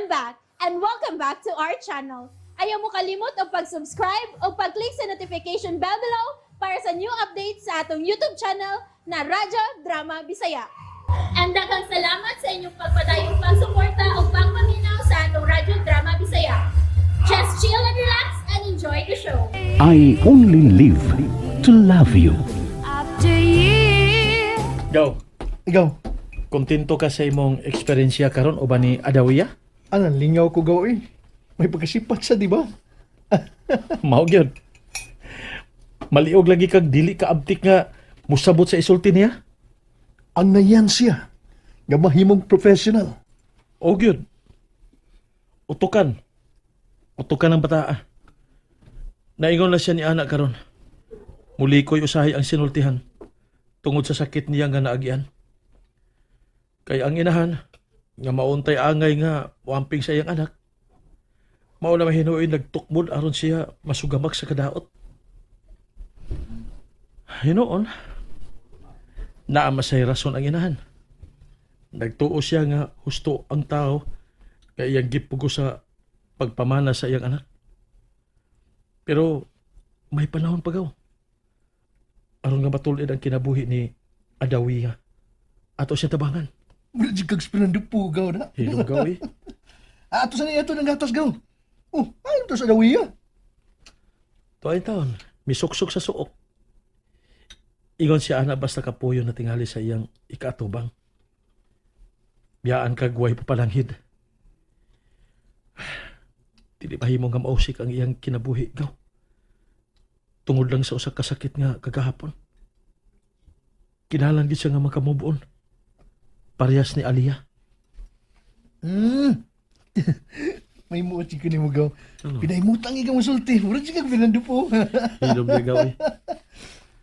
I'm back and welcome back to our channel. Ayaw mo kalimot og pag-subscribe o pag-click sa notification bell below para sa new updates sa atong YouTube channel na Radyo Drama Bisaya. And daghang salamat sa inyong pagpadayong pagsuporta o pagpaminaw sa atong Radyo Drama Bisaya. Just chill and relax and enjoy the show. I only live to love you. After years. Go. Ikaw, Kontento ka sa imong eksperyensya karon o ba ni Adawiya? anong lingaw ko gaw eh. May pagkasipat sa, di ba? Mao gyud. Maliog lagi kag dili ka abtik nga musabot sa isulti niya. Ang nayan siya, nga mahimong professional. O gyud. Utukan. Utukan ang bataa. Naingon na siya ni anak karon. Muli ko'y usahay ang sinultihan tungod sa sakit niya nga naagian. Kay ang inahan nga mauntay angay nga wamping sa iyang anak. Mao na mahinuoy nagtukmod aron siya masugamak sa kadaot. Hinuon, naa masay rason ang inahan. Nagtuo siya nga husto ang tao kay iyang gipugo sa pagpamana sa iyang anak. Pero may panahon pa gaw. Aron nga matulid ang kinabuhi ni Adawiya. Ato siya tabangan. Mula di kag Fernando po gaw na. Hilom gaw eh. Ah, ato sa niya ito ng gatas gaw. Oh, ano to sa dawiya? Tuay taon, misuksok sa suok. Ingon siya ana basta kapuyo na tingali sa iyang ikaatubang. Biyaan kag way papalanghid. Dili mahimo nga mausik ang iyang kinabuhi gaw. Tungod lang sa usa ka sakit nga kagahapon. Kinahanglan gid siya nga makamove on. Parehas ni Aliyah. May muot ko ni mo gaw. Ano? Pinahimutang ikaw musulti. Mura di kag Fernando po. Hilom niya gaw eh.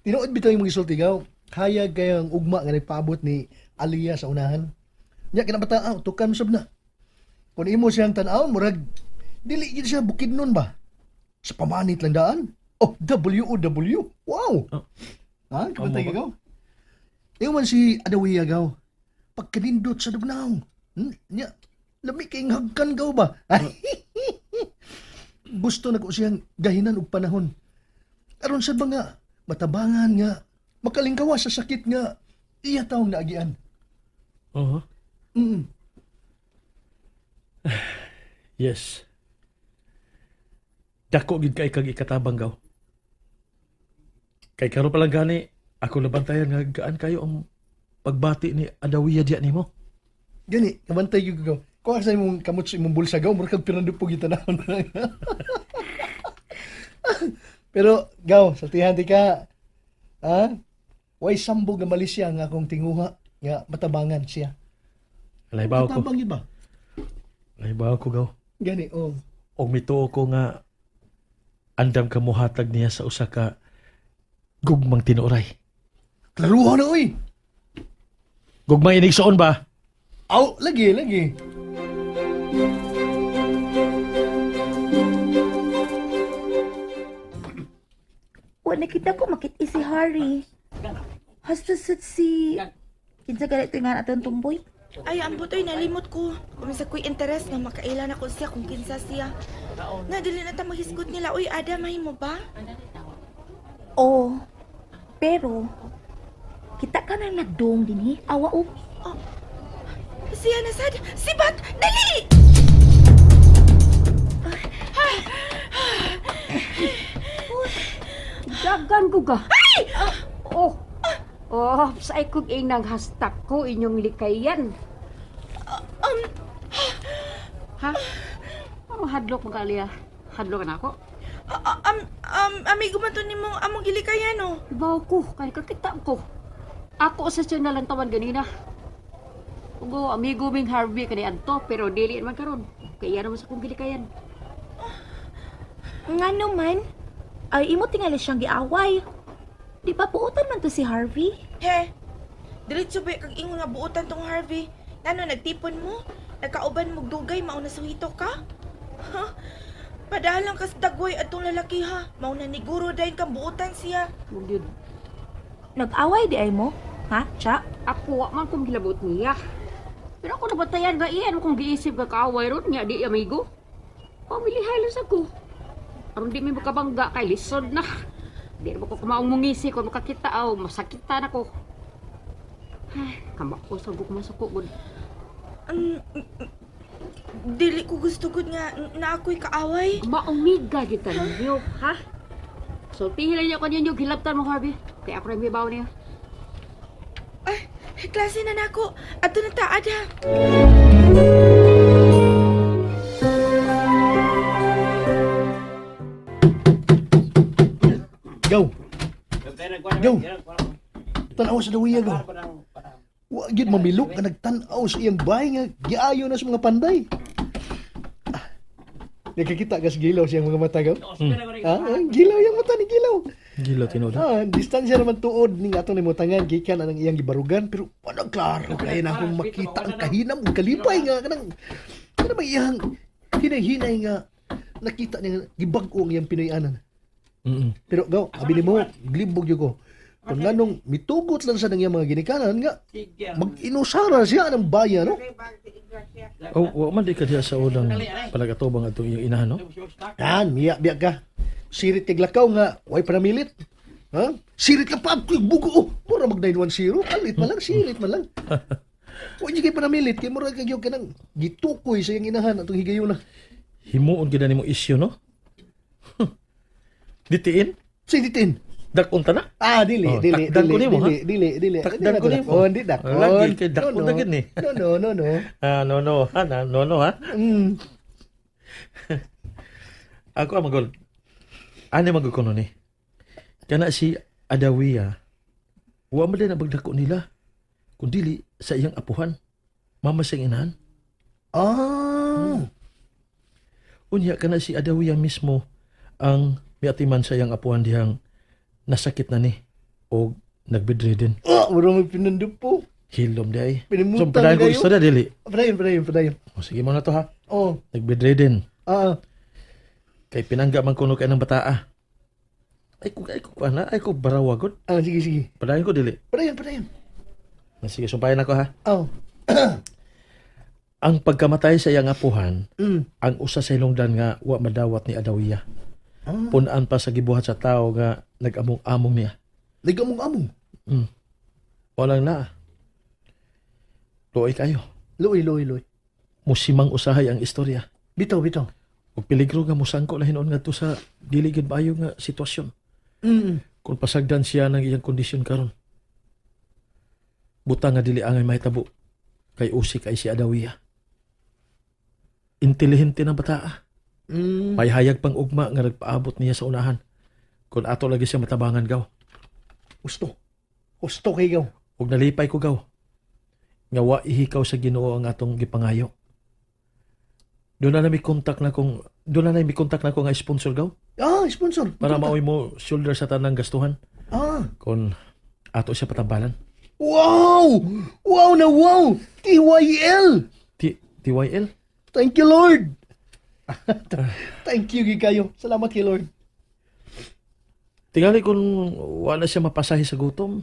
Tinuod bitaw yung mga isulti gaw. Hayag kayo ang ugma nga nagpaabot ni Aliyah sa unahan. Nya kinabata ah, tukan sab na. Kung imo siyang tan-awon murag dili gid siya bukid nun ba? Sa pamanit lang daan. Oh, W O W. Wow. Oh. Ha, kabantay Amo ka ba? gaw. Iyo man si Adawiya gaw. Pagkanindot sa dugnaw. Nya, lami kay hagkan gaw ba? Gusto na ko siyang gahinan og panahon. Aron sa ba nga matabangan nga makalingkawa sa sakit nga iya taong naagian. Oo. Yes. Dako gid kay kag ikatabang gaw. Kay karon pa lang gani ako nabantayan nga gaan kayo ang pagbati ni Adawiya diya nimo. Gani, kabantay gyud ko gaw. Kuha sa imong kamot sa imong bulsa gaw, mura kag Fernando po gitanawon. Pero gaw, saltihan di ka. Ha? Way sambog nga mali siya nga akong tinguha nga matabangan siya. Lahibaw ko. Matabang yun ba? Lahibaw ko gaw. Gani, oh. Og mituo ko nga andam ka mohatag niya sa usa ka gugmang tinuray. Klaruhan na oy. Gugmang inigsoon ba? Aw, lagi, lagi. Wa nakita ko makit si Harry. Hasta sa si kinsa gali ito nga atong tumboy? Ay, ang butoy, nalimot ko. Kumisa ko'y interes nga makaila na ko siya kung kinsa siya. Nga, dili na ta mahisgot nila. Uy, Ada, mahimo ba? Oh, pero kita ka na nagdong dinhi. Awa og Siya na sad. Si Bat! Dali! Dagan ko ka. Ay! Oh. Oh, sa ikog inang hastak ko inyong likayan. Ha? Ano hadlok mo ka, Alia? Hadlok na ako? Amigo man to ni mong among gilikayan, oh. Ibaw ko, kay kakita ko. Ako sa siya nalantawan ganina. Ugo, amigo ming Harvey kani adto pero dili man karon. Kaya naman sa kong gilikayan. Ngano man? Ay imo tingali siyang giaway. Di ba puutan man to si Harvey? He, diretso ba kag ingon nga buotan tong Harvey? Nano, nagtipon mo? Nagkauban mo dugay, mauna suhito ka? Ha? Padalang kas dagway atong lalaki ha. Mauna ni guro dayon kang buotan siya. Mong yun. Nag-away di ay mo? Ha, Cha? Ako, wa man kong gilabot niya. Pero ako nabatayan nga iyan kung giisip ka kaaway ron nga di amigo. Pamilihay lang sa ko. Aron di mi makabangga kay lisod na. Di na ko kumaong mungisi kung makakita aw masakitan ako. Ay, kamako sa guk masuko gud. Dili ko gusto gud nga na ako'y kaaway. Maumiga kita ninyo, ha? Sultihin lang niyo ko ninyo, gilabtan mo, Harvey. Kaya ako rin may baw niya. Ay, klase na nako. Ato na taad ha. Go. Go. Tanaw sa dawiya go. Wa gyud mamilok nga nagtan-aw sa iyang bahay nga giayo na sa mga panday. Ah, nakakita ka sa gilaw siyang mga mata gaw. Ah, gilaw yung mata ni gilaw. Gila tinuod. Ah, distansya naman tuod ning atong nimutangan gikan anang iyang gibarugan pero wala klaro kay na akong makita ang kahinam ug kalipay nga kanang kanang may iyang hinay-hinay nga nakita niya nga gibag-o ang iyang Pinoy-anan. Pero gaw, abi nimo, glibog gyud ko. Kung nganong mitugot lang sa nang iyang mga ginikanan nga mag-inusara siya ng bayan, no? Oh, wa man di ka diha sa unang palagatubang atong iyang inahan, no? Yan, miya biya ka. Sirit kay lakaw nga, way panamilit. Ha? Sirit ka pa, bugo. Oh, mura mag 910. Alit man lang, sirit man lang. Wa kay panamilit, kay mura kay ka nang gitukoy sa iyang inahan atong higayuna. Himuon gid na nimo isyu, no? Ditiin? Say ditin. Dakon ta na? Ah, dili, Oh, dili, takdan dili, ko nimo, ha? dili, dili, dili. Takdan Dili ko na nimo. dakon, di dakon. Lagi kay dakon No, no. na gid ni. No, no, no, no. Ah, no, no, ha, na, no, no, ha? Ako ang magol. Ano magol ko nun eh? Kana si Adawiya, wa man din ang bagdako nila. Kung dili sa iyang apuhan, mama siyang inahan. Ah. Unya kana si Adawiya mismo ang miatiman sa iyang apuhan dihang nasakit na ni o nagbedridden. Ah, mura may pinandupo. Hilom di ay. Pinimutan So, padayon ko kayo. istorya dili. Padayon, padayon, padayon. O, sige mo na to ha. Oh, Nagbedridden. ah, Kay pinangga man kuno kay ng bataa. Ay ko ana, ay ko barawagod. ah, sige, sige. Padayon ko dili. Padayon, padayon. Na, sige, sumpayan ako ha. Oh. Ang pagkamatay sa iyang apuhan, ang usa sa hilongdan nga wa madawat ni Adawiya. Ah. Punan pa sa gibuhat sa tao nga nag-among-among niya. Nag-among-among. Walang na. Luoy kayo. Luoy, luoy, luoy. Musimang usahay ang istorya. Bitaw, bitaw. Ug peligro nga musangko na hinuon ngadto sa dili gid maayo nga sitwasyon. Kung pasagdan siya ng iyang kondisyon karon. Buta nga dili angay mahitabo kay usik ay si Adawiya. Intelihente ng bataa. May hayag pang ugma nga nagpaabot niya sa unahan. Kung ato lagi siya matabangan gaw. Gusto. Gusto kay gaw. Ug nalipay ko gaw. Nga wa ihikaw sa Ginoo ang atong gipangayo. Doon na may contact na kong doon na may contact na ko nga sponsor gaw Ah, sponsor. para maoy mo shoulder sa tanang gastuhan Ah. kon ato siya patambalan. Wow! Wow na wow! TYL! TYL? Thank you, Lord! Thank you, kayo. Salamat kay Lord. Tingali kung wala siya mapasahe sa gutom.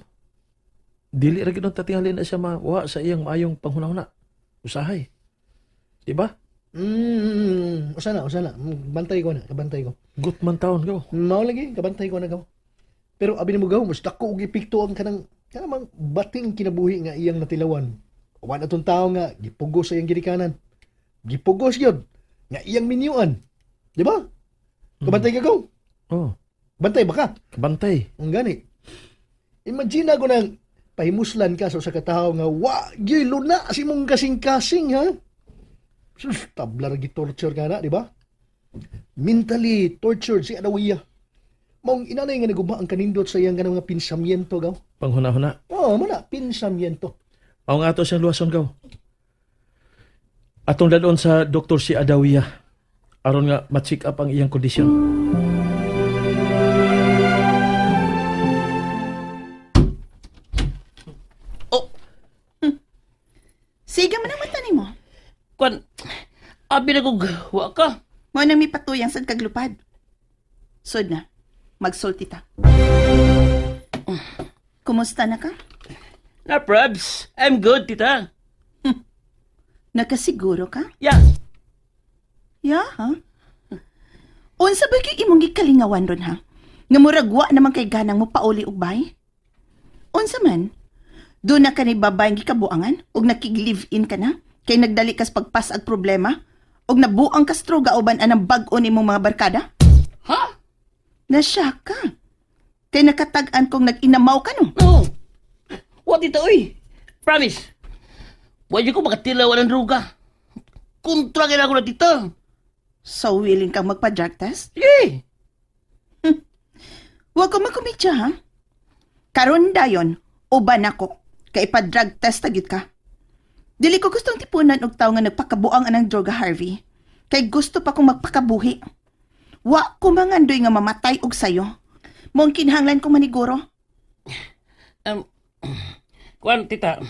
Dili ra gyud ang tatingali na siya mawa sa iyang maayong panghunahuna. Usahay. Di ba? Usa na, usa na. Bantay ko na, kabantay ko. Gutman taon gaw. Mao lagi, kabantay ko na gaw. Pero abi nimo gaw, mas dako og epekto ang kanang kanang bating kinabuhi nga iyang natilawan. Wa na tong tao nga gipugos sa iyang ginikanan. Gipugos gyud nga iyang minyuan. Di ba? Kabantay ka gaw. Oh, Bantay ba ka? kabantay. Ang gani. Imagine ako nang pahimuslan ka sa usa ka tawo nga wa gyud luna si mong kasing-kasing ha. Sus, tabla ra torture ka na, di ba? Mentally tortured si Adawiya. Maong inanay nga naguba ang kanindot sa iyang kanang mga pinsamiento gaw. Panghunahuna. Oo, mo na, pinsamiento. Mao nga ato siyang luwason gaw. Atong dadon sa Dr. si Adawiya aron nga ma-check up ang iyang kondisyon. Oh. Sige man ang mata nimo. Kwan, abi na kog, wa ka. Mao nang mipatuyang sad kaglupad. Sud na. Magsulti ta. Kumusta na ka? Na, probs. I'm good, tita. Nakasiguro ka? Yeah. Yeah, ha? Unsa ba kay imong gikalingawan ron ha? Nga murag wa naman kay ganang mo pauli og bay? Unsa man? Doon na ka ni babaeng gikabuangan ug nakig-live-in ka na kay nagdali kas pagpas ag problema ug nabuang kas droga uban anang bag-o nimong mga barkada? Ha? Nasya ka. Kay nakatag-an kong nag-inamaw ka no. No. Wa tita oy. Promise. Wa jud ko makatilaw ng droga. Kontra kay na ako na tita. So willing kang magpa-drug test? Sige. Huwag ko makumitya, ha? Karon dayon, uban ako. Kay pa-drug test agit ka. Dili ko gustong tipunan og tawo nga nagpakabuang anang droga, Harvey. Kay gusto pa kong magpakabuhi. Wa ko mangandoy nga mamatay og sayo. Mong kinahanglan kong maniguro. Kuan tita.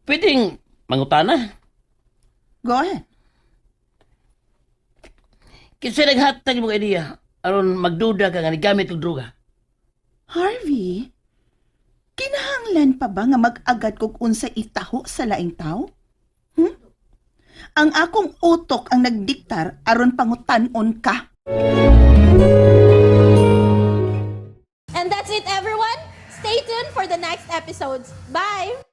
Pwedeng mangutana. Go ahead. Kinsa naghatag mo idea aron magduda ka nga nigamit og droga. Harvey, kinahanglan pa ba nga mag-agad kog unsa itaho sa laing tao? Ang akong utok ang nagdiktar aron pangutan-on ka. And that's it, everyone. Stay tuned for the next episodes. Bye!